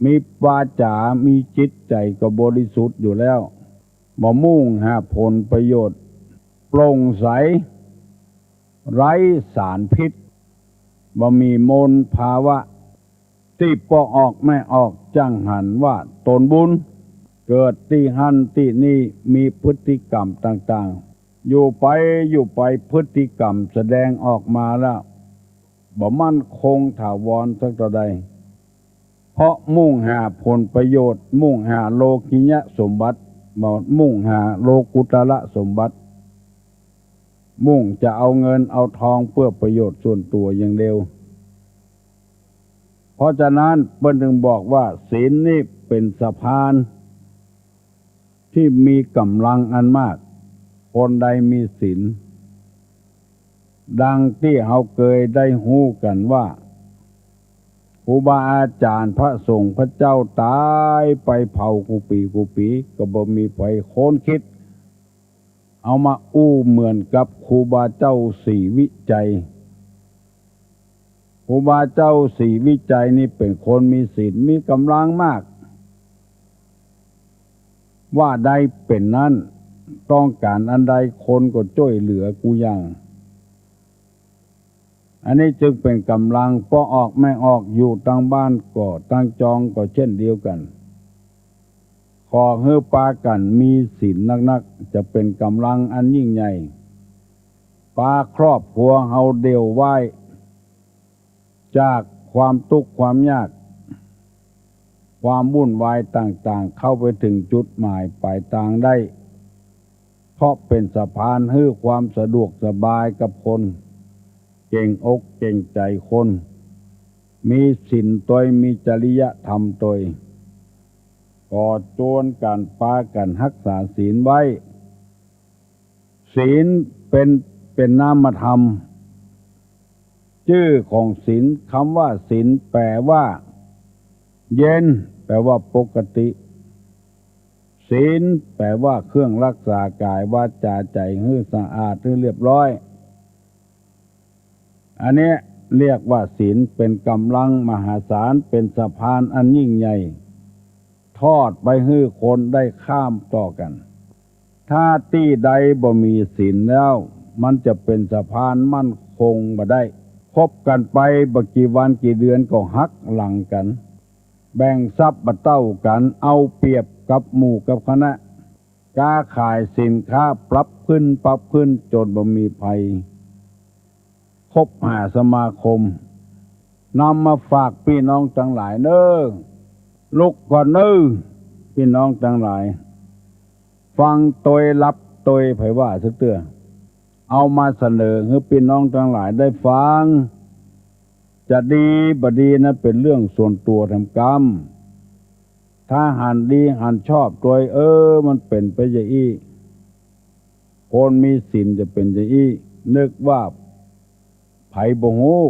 มีวาจ๋า มีจิตใจ๋ก็บริสุทธิ์อยู่แล้ว บ่มุ่งหาผลประโยชน์ โปร่งใส ไร้สารพิษ บ่มีมลภาวะ ตี้ป้อออกแม่ออก จั้งหันว่าตนบุญ เกิดตี้หั้นตี้นี่ มีพฤติกรรมต่างๆ อยู่ไปอยู่ไปพฤติกรรมแสดงออกมาแล้ว บ่มั่นคงถาวรสักเต้าใด เพราะมุ่งหาผลประโยชน์ มุ่งหาโลกิยสมบัติ บ่มุ่งหาโลกุตระสมบัติ มุ่งจะเอาเงินเอาทองเปื้อประโยชน์ส่วนตั๋วอย่างเดียว เพราะฉะนั้นเปิ้นจึงบอกว่าศีลนี่เป๋นสะพานตี้มีก๋ำลังอันมาก คนใดมีศีล ดังตี้เฮาเกยได้ฮู้กั๋นว่า ครูบาอาจ๋ารย์พระสงฆ์พระเจ้าต๋ายไปเผ่ากู้ปี๋กู้ปี๋ ก็บ่มีใผค้นคิด เอามาอู้เหมือนกับครูบาเจ้าศรีวิชัย ครูบาเจ้าศรีวิชัยนี่เป๋นคนมีศีล มีก๋ำลังมาก ว่าได้เป๋นนั้น ต้องก๋านอันใดคนก็จ้วยเหลือกู้อย่าง อันนี้จึงเป๋นก๋ำลัง ป้อออกแม่ออก อยู่ตางบ้านก็ตางจองก็เช่นเดียวกั๋น ขอหื้อปากั๋นมีศีลนักๆ จะเป๋นก๋ำลังอันยิ่งใหญ่ ปาครอบครัวเฮาเดี่ยวไว้ จากความตุ๊กข์ความยาก ความวุ่นวายต่างๆ เข้าไปถึงจุดหมายปลายตางได้ เพราะเป๋นสะพานหื้อความสะดวกสบายกับคน เก๋งอกเก๋งใจ๋คน มีศีลตวย มีจริยธรรมตวย ก็จวนกั๋นปากั๋นฮักษาศีลไว้ ศีลเป๋น เป๋นนามธรรม จื้อของศีล กำว่าศีลแป๋ว่าเย็น แป๋ว่าปกติ ศีลแป๋ว่าเครื่องฮักษากายวาจ๋าใจ๋หื้อสะอาดหื้อเรียบร้อย อันนี้เรียกว่าศีลเป๋นก๋ำลังมหาศาล เป๋นสะพานอันยิ่งใหญ่ ทอดไปหื้อคนได้ข้ามต่อกั๋น ถ้าตี้ใดบ่มีศีลแล้ว มันจะเป๋นสะพานมั่นคงบ่ได้ คบกั๋นไปบ่กี่วันกี่เดือนก็หักหลังกั๋น แบ่งทรัพย์บ่เต้ากั๋น เอาเปรียบกับหมู่กับคณะ ก๊าขายสินค้าปรับขึ้นปรับขึ้นจ๋นบ่มีใผ คบหาสมาคม นำมาฝากปี้น้องตังหลายเน่อ ลุกก่อนเน่อ ปี้น้องตังหลาย ฟังตวย หลับตวย ใผว่าสักเตื้อ เอามาเสนอหื้อปี้น้องตังหลายได้ฟัง จะดีบ่ดีนั้นเป๋นเรื่องส่วนตั๋วแถมกำ ถ้าหันดีหันชอบตวย เออ มันเป๋นไปจะอี้ คนมีศีลจะเป๋นจะอี้ นึกว่าใผบ่ฮู้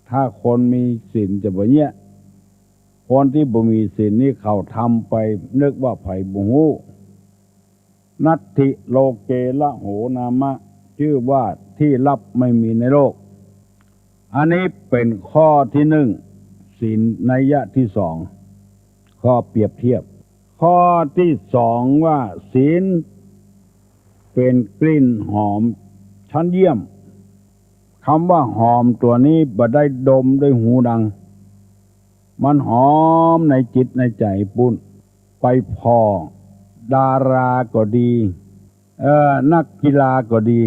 ถ้าคนมีศีลจะบ่เยียะ คนตี้บ่มีศีลนี่เขาทำไป นึกว่าใผบ่ฮู้ นัตถิโลเกละโหนามะ จื้อว่าตี้ลับไม่มีในโลก อันนี้เป๋นข้อตี้นึ่ง ศีลนัยยะตี้สอง ข้อเปรียบเทียบ ข้อตี้สองว่าศีลเป๋นกลิ่นหอมชั้นเยี่ยม กำว่าหอมตั๋วนี้บ่ได้ดมด้วยหูดัง มันหอมในจิตในใจ๋ปุ้น ไปผ่อดาราก็ดี เอ่อ นักกีฬาก็ดี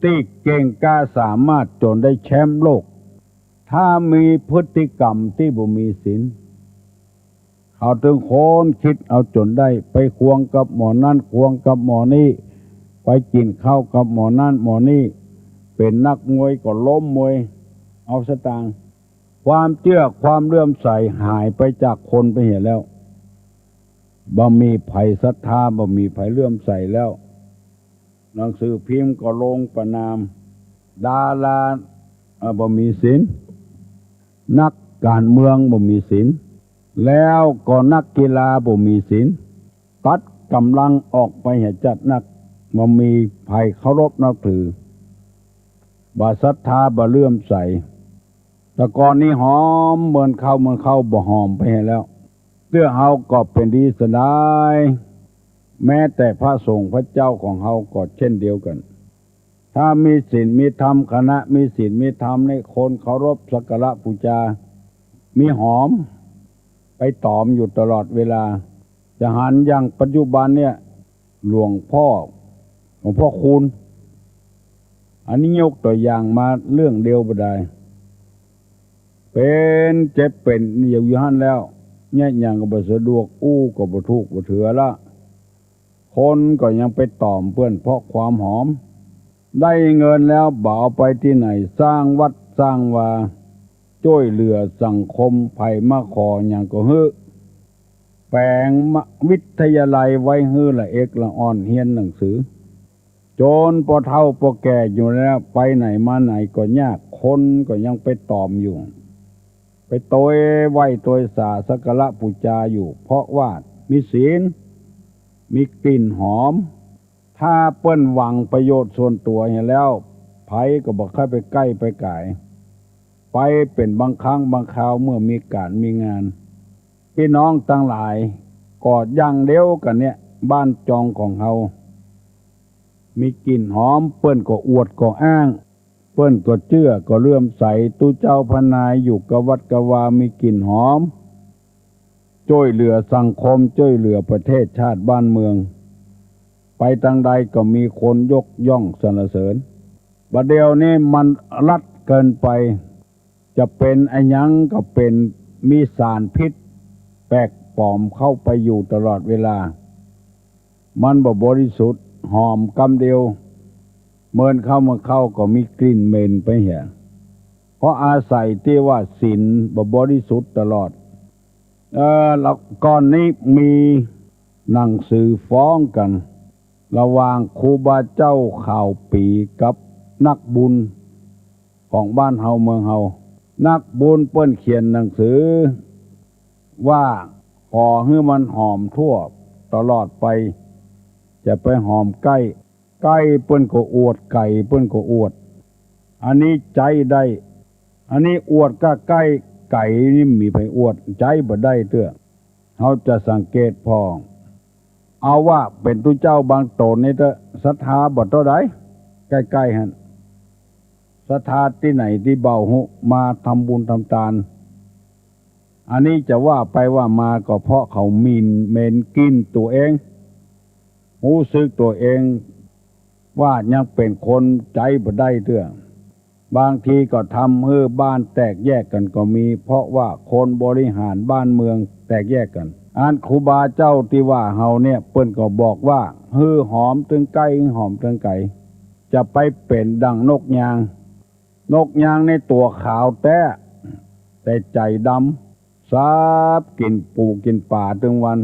ตี้เก่งกล้าสามารถจ๋นได้แชมป์โลก ถ้ามีพฤติกรรมตี้บ่มีศีล เขาตึงค้นคิดเอาจ๋นได้ ไปควงกับหมอนั้น ควงกับหมอนี้ ไปกิ๋นข้าวกับหมอนั้นหมอนี้ เป๋นนักมวยก็ล้มมวย เอาสตางค์ ความเจื้อความเลื่อมใสหายไปจากคนไปเหียแล้ว บ่มีใผศรัทธา บ่มีใผเลื่อมใสแล้ว หนังสือพิมพ์ก็ลงประณาม ดารา เอ่อ บ่มีศีล นักก๋านเมืองบ่มีศีล แล้วก็นักกีฬาบ่มีศีล ตัดก๋ำลังออกไปเหียจัดนัก บ่มีใผเคารพนับถือ บ่ศรัทธา บ่เลื่อมใส แต่ก่อนนี้หอมเหมือนเข้าเหมือนเข้า บ่หอมไปเหียแล้ว เตื้อเฮาก็เป๋นดีเสียดาย แม้แต่พระสงฆ์พระเจ้าของเฮาก็เช่นเดียวกั๋น ถ้ามีศีลมีธรรม คณะมีศีลมีธรรมนี่คนเคารพสักการะปู๋จา มีหอมไปต๋อมอยู่ตลอดเวลา จะหันอย่างปัจจุบันเนี่ย หลวงพ่อ หลวงพ่อคูณ อันนี้ยกตั๋วอย่างมาเรื่องเดียวบ่ดาย เป๋นเจ็บเป๋นอยู่หั้นแล้ว เยียะหยังก็บ่สะดวก อู้ก็บ่ถูกบ่เถือละ คนก็ยังไปต๋อมเปิ้นเพราะความหอม ได้เงินแล้วบ่เอาไปตี้ไหน สร้างวัดสร้างวา จ้วยเหลือสังคม ใผมาขอหยังก็หื้อ แป๋งวิทยาลัยไว้หื้อละเอกละอ่อนเฮียนหนังสือ จ๋นปอเฒ่าปอแก่อยู่แล้ว ไปไหนมาไหนก็ยาก คนก็ยังไปต๋อมอยู่ ไปตวยไหว้ตวยสาสักการะปู๋จาอยู่ เพราะว่ามีศีล มีกลิ่นหอม ถ้าเปิ้นหวังประโยชน์ส่วนตั๋วเหียแล้ว ใผก็บ่ใค่ไปใก้ไปก๋าย ไปเป๋นบางครั้งบางคราวเมื่อมีก๋านมีงาน ปี้น้องตังหลาย ก็อย่างเดียวกั๋นเนี่ย บ้านจองของเฮา มีกลิ่นหอม เปิ้นก็อวดก็อ้าง เปิ้นก็เจื้อก็เลื่อมใส ตุ๊เจ้าพระนายอยู่กะวัดกะวา มีกลิ่นหอม จ้วยเหลือสังคม จ้วยเหลือประเทศชาติบ้านเมือง ไปตางใดก็มีคนยกย่องสรรเสริญ บ่าเดี่ยวนี้มันรัดเกินไป จะเป๋นอะหยังก็เป๋น มีสารพิษแปลกปลอมเข้าไปอยู่ตลอดเวลา มันบ่บริสุทธิ์ หอมกำเดียว เมินเข้าเมินเข้าก็มีกลิ่นเหม็นไปเหีย เพราะอาศัยตี้ว่าศีลบ่บริสุทธิ์ตลอด เอ่อ แล้วก่อนนี้มีหนังสือฟ้องกั๋น ระหว่างครูบาเจ้าข่าวปี๋กับนักบุญของบ้านเฮาเมืองเฮา นักบุญเปิ้นเขียนหนังสือว่าขอหื้อมันหอมทั่วตลอดไป จะไปหอมใก้ ใก้เปิ้นก็อวด ไก๋เปิ้นก็อวด อันนี้ใจ๊ได้ อันนี้อวดก้าใก้ ไก๋นี่มีใผอวด ใจ๊บ่ได้เตื้อ เฮาจะสังเกตผ่อ เอาว่าเป๋นตุ๊เจ้าบางต๋นนี่เต๊อะ ศรัทธาบ่เต้าใด ใก้ๆ หั้น ศรัทธาตี้ไหนตี้เบาฮู้ มาทำบุญทำตาน อันนี้จะว่าไปว่ามาก็เพราะเขาหมิ่นเหม็นกลิ่นตั๋วเอง ฮู้สึกตั๋วเองว่ายังเป๋นคนใจ๊บ่ได้เตื้อ บางทีก็ทำหื้อบ้านแตกแยกกั๋นก็มี เพราะว่าคนบริหารบ้านเมืองแตกแยกกั๋น อันครูบาเจ้าตี้ว่าเฮาเนี่ย เปิ้นก็บอกว่า หื้อหอมเถิงใก้ หื้อหอมเถิงไก๋ จะไปเป๋นดั่งนกยาง นกยางนี่ตั๋วขาวแต๊ แต่ใจ๋ดำ สาบกิ๋นปู๋กิ๋นป๋าตึงวัน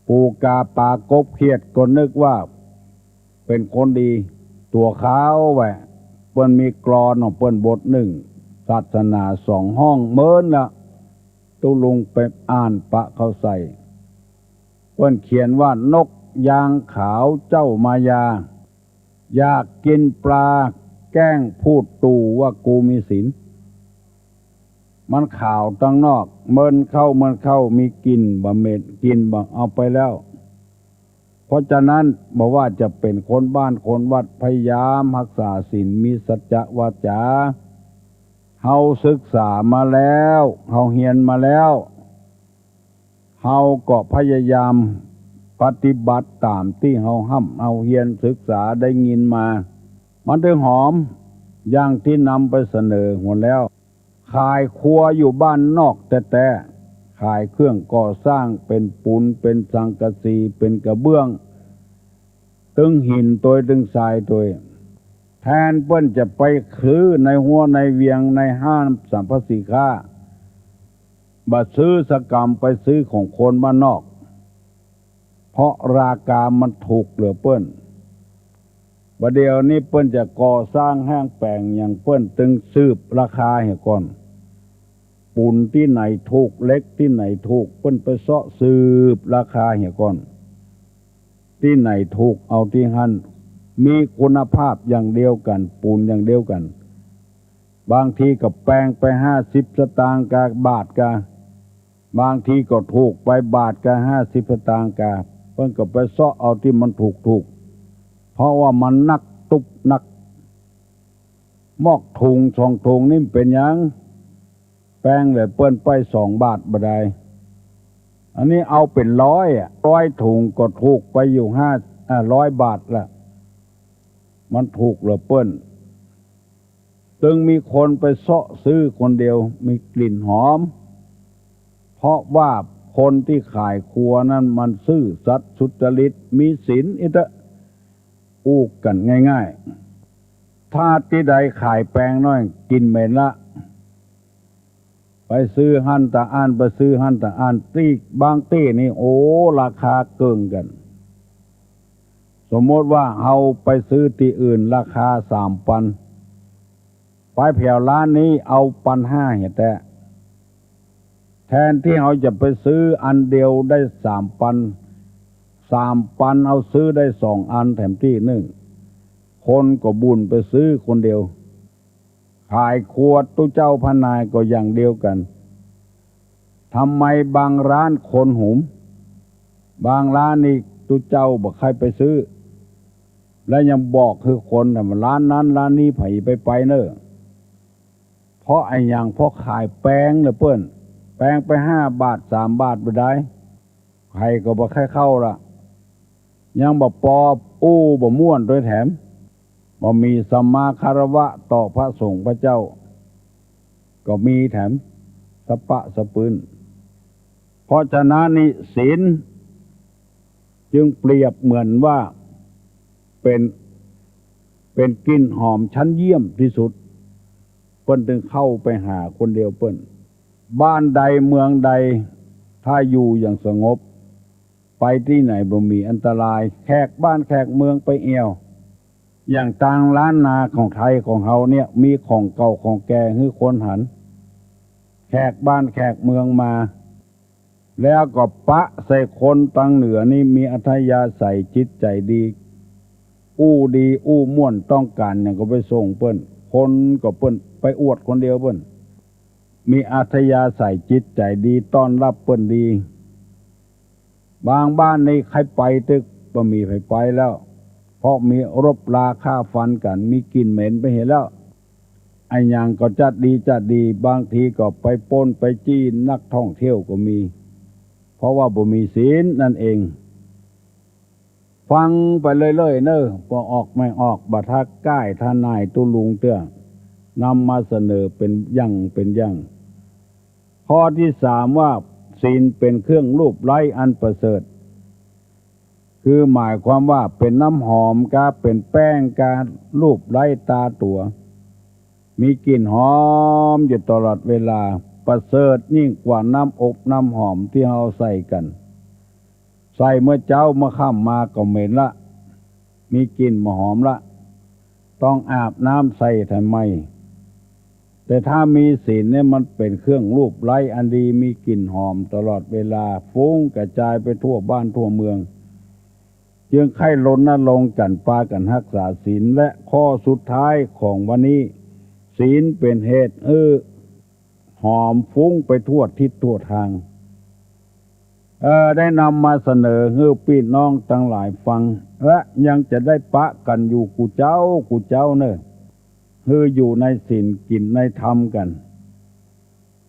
ปู๋ก๋าป๋ากบเขียดก็นึกว่าเป๋นคนดี ตั๋วขาวแหวะ เปิ้นมีกลอนของเปิ้นบทนึ่ง ศาสนาสองห้องเมินละ ตุ๊ลุงไปอ่านปะเข้าใส่ เปิ้นเขียนว่า นกยางขาวเจ้ามายา อยากกิ๋นปลาแก้งพูดตู่ว่ากูมีศีล มันขาวตังนอก เมินเข้า เมินเข้า มีกลิ่นบ่เหม็น กลิ่นบ่เอาไปแล้ว เพราะฉะนั้นบ่ว่าจะเป๋นคนบ้านคนวัด พยายามฮักษาศีล มีสัจจะวาจา เฮาศึกษามาแล้ว เฮาเฮียนมาแล้ว เฮาก็พยายามปฏิบัติต๋ามตี้เฮาฮ่ำเฮาเฮียนศึกษาได้ยินมา มันเถิงหอม อย่างตี้นำไปเสนอหั้นแล้ว ขายครัวอยู่บ้านนอกแต๊ๆ ขายเครื่องก่อสร้าง เป๋นปูน เป๋นสังกะสี เป๋นกระเบื้อง ตึงหินตวย ตึงทรายตวย แทนเปิ้นจะไปซื้อในฮั้วในเวียงในห้างสรรพสินค้า บ่ซื้อสักกำ ไปซื้อของคนบ้านนอก เพราะราคามันถูกเหลือเปิ้น บ่าเดี่ยวนี้เปิ้นจะก่อสร้างแห้งแป๋งหยัง เปิ้นตึงสืบราคาเหียก่อน ปูนตี้ไหนถูก เหล็กตี้ไหนถูก เปิ้นไปเซาะสืบราคาเหียก่อน ตี้ไหนถูกเอาตี้หั้น มีคุณภาพอย่างเดียวกั๋น ปูนอย่างเดียวกั๋น บางทีก็แปงไปห้าสิบสตางค์กา บาทกา บางทีก็ถูกไปบาทกาห้าสิบสตางค์กา เปิ้นก็ไปเซาะเอาตี้มันถูกๆ เพราะว่ามันนักตุ๊บนัก มอกถุงสองถุงนี่เป๋นหยัง แปงเหลือเปิ้นไปสองบาทบ่ได้ อันนี้เอาเป๋นร้อยอะ ร้อยถุงก็ถูกไปอยู่ห้า อ่า ร้อยบาทละ มันถูกเหลือเปิ้น ตึงมีคนไปเซาะซื้อคนเดียว มีกลิ่นหอม เพราะว่าคนตี้ขายครัวนั้นมันซื่อสัตย์สุจริต มีศีลอิเต๊อะ อู้กั๋นง่ายๆ ถ้าตี้ใดขายแปงน้อย กลิ่นเหม็นละ ไปซื้อหั้นตะอั้น ไปซื้อหั้นตะอั้น ตี้บางตี้นี่ โอ้ ราคาเกิ่งกั๋น สมมติว่าเฮาไปซื้อตี้อื่นราคาสามปัน ไปแผวร้านนี้เอาปันห้าเหียแต๊ แทนตี้เฮาจะไปซื้ออันเดียวได้สามปัน สามปันเฮาซื้อได้สองอันแถมตี้นึ่ง คนก็บุ่นไปซื้อคนเดียว ขายครัวตุ๊เจ้าพระนายก็อย่างเดียวกั๋น ทำไมบางร้านคนหุม บางร้านนี่ตุ๊เจ้าบ่ใค่ไปซื้อ และยังบอกหื้อคนว่าร้านนั้นร้านนี้ใผไปไปเน่อ เพราะอะหยัง เพราะขายแปงเหลือเปิ้น แปงไปห้าบาท สามบาทบ่ได้ ใผก็บ่ใค่เข้าละ ยังบ่ปออู้บ่ม่วนตวยแถม บ่มีสัมมาคารวะต่อพระสงฆ์พระเจ้า ก็มีแถมสะป๊ะสะปื้น เพราะฉะนั้นนี่ศีลจึงเปรียบเหมือนว่าเป๋น เป๋นกลิ่นหอมชั้นเยี่ยมตี้สุด เปิ้นตึงเข้าไปหาคนเดียวเปิ้น บ้านใดเมืองใด ถ้าอยู่อย่างสงบ ไปตี้ไหนบ่มีอันตราย แขกบ้านแขกเมืองไปแอ่ว อย่างตางล้านนาของไทยของเฮาเนี่ย มีของเก่าของแก่หื้อคนหัน แขกบ้านแขกเมืองมา แล้วก็ปะใส่คนตางเหนือนี่มีอัธยาศัยจิตใจ๋ดี อู้ดีอู้ม่วน ต้องก๋านหยังก็ไปส่งเปิ้น คนก็เปิ้นไปอวดคนเดียวเปิ้น มีอัธยาศัยจิตใจ๋ดี ต้อนฮับเปิ้นดี บางบ้านนี่ใค่ไปตึกบ่มีใผไปแล้ว เพราะมีรบราฆ่าฟันกั๋น มีกลิ่นเหม็นไปเหียแล้ว อะหยังก็จัดดีจัดดี บางทีก็ไปปล้นไปจี้นักท่องเที่ยวก็มี เพราะว่าบ่มีศีลนั่นเอง ฟังไปเรื่อยๆ เน่อ บ่ออกไม่ออก บ่าถ้าก้ายถ้านายตุ๊ลุงเตื้อ นำมาเสนอเป๋นอย่างเป๋นอย่าง ข้อตี้สามว่า ศีลเป๋นเครื่องลูบไล้อันประเสริฐ คือหมายความว่าเป๋นน้ำหอมกา เป๋นแป้งกา ลูบไล้ตาตั๋ว มีกลิ่นหอมอยู่ตลอดเวลา ประเสริฐยิ่งกว่าน้ำอบน้ำหอมตี้เฮาใส่กั๋น ใส่เมื่อเจ๊าเมื่อค่ำมาก็เหม็นละ มีกลิ่นบ่หอมละ ต้องอาบน้ำใส่แถมใหม่ แต่ถ้ามีศีลเนี่ยมันเป๋นเครื่องลูบไล้อันดี มีกลิ่นหอมตลอดเวลา ฟุ้งกระจายไปทั่วบ้านทั่วเมือง จึงใค่รณรงค์กั๋น ปากั๋นฮักษาศีล และข้อสุดท้ายของวันนี้ ศีลเป๋นเหตุหื้อหอมฟุ้งไปทั่วทิศทั่วตาง เอ่อ ได้นำมาเสนอหื้อปี้น้องตังหลายฟัง และยังจะได้ปะกั๋นอยู่กู้เจ๊ากู้เจ๊าเน่อ คืออยู่ในศีลกิ๋นในธรรมกั๋น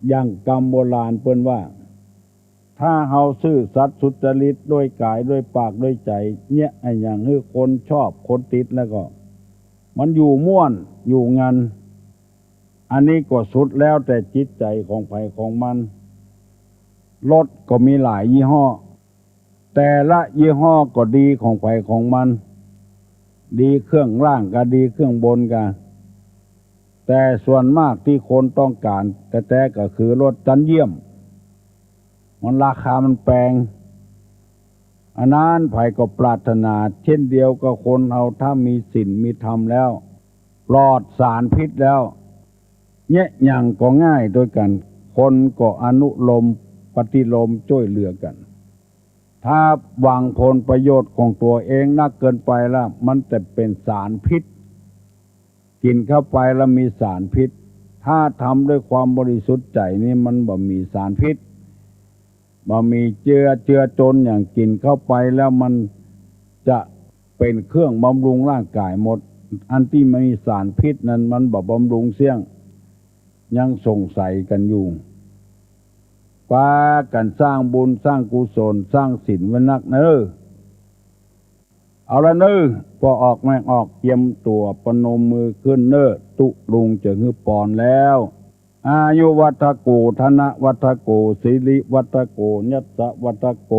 อย่างกำโบราณเปิ้นว่า ถ้าเฮาซื่อสัตย์สุจริตด้วยก๋ายด้วยปากด้วยใจ๋ เยียะอะหยังหื้อคนชอบคนติดแล้วก็ มันอยู่ม่วนอยู่งัน อันนี้ก็สุดแล้วแต่จิตใจ๋ของใผของมัน รถก็มีหลายยี่ห้อ แต่ละยี่ห้อก็ดีของใผของมัน ดีเครื่องล่างกาดีเครื่องบนกา แต่ส่วนมากตี้คนต้องก๋านแต๊ๆ ก็คือรถจั๊นเยี่ยม มันราคามันแปง อันนั้นใผก็ปรารถนา เช่นเดียวกับคนเฮาถ้ามีศีลมีธรรมแล้ว ปลอดสารพิษแล้ว เยียะหยังก็ง่ายตวยกั๋น คนก็อนุโลมปฏิโลมจ้วยเหลือกั๋น ถ้าหวังผลประโยชน์ของตั๋วเองนักเกินไปแล้ว มันจะเป๋นสารพิษ กิ๋นเข้าไปแล้วมีสารพิษ ถ้าทำด้วยความบริสุทธิ์ใจ๋นี่มันบ่มีสารพิษ บ่มีเจือ เจือจนอย่างกิ๋นเข้าไปแล้วมันจะเป๋นเครื่องบำรุงร่างก๋ายหมด อันตี้มีสารพิษนั้นมันบ่บำรุงเสี้ยง ยังสงสัยกั๋นอยู่ ปากั๋นสร้างบุญสร้างกุศลสร้างศีลไว้นักเน่อ เอาละเน่อ ป้อออกแม่ออก เตรียมตั๋วประนมมือขึ้นเน่อ ตุ๊ลุงจะหื้อปอนแล้ว อายุวัฑโฆ ธนวัฑโฆ สิริวัฑโฆ ยัสสะวัฑโฆ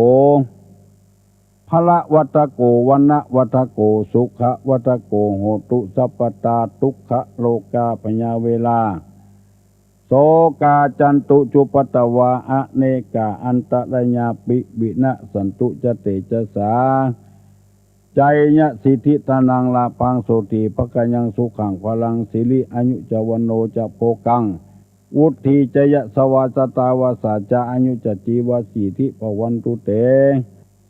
พละวัฑโฆ วรรณะวัฑโฆ สุขะวัฑโฆ โหตุสัพพตา ทุกขะโรกาพยาเวรา โสกาจันตุจุปัตตวา อเนกาอันตรายาปิ วินะสสันตุจะเตจะสา จายะสิทธิธนังลาภังโสติภะคะยังสุขังพลัง สิริอายุจะวัณโณจะโภคัง วุฑฒีจะยะสะวา สะตาวาสาจะอายุจะจีวะ สีทธิภะวันตุเต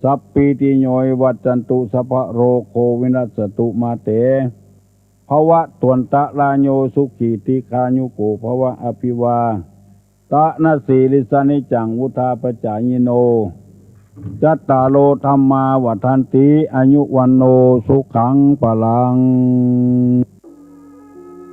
สัพพีติโย วิวัชชันตุ สัพพะโรโค วินัสสะตุ มาเต ภะวะตวันตะราโย สุขี ทีฆายุโก ภะวะ อะภิวาตะนะสีลิสสะนิจจัง วุฑฒาปะจายิโน จัตตาโร ธัมมา วัฑฒันติ อายุ วัณโณ สุขัง พลัง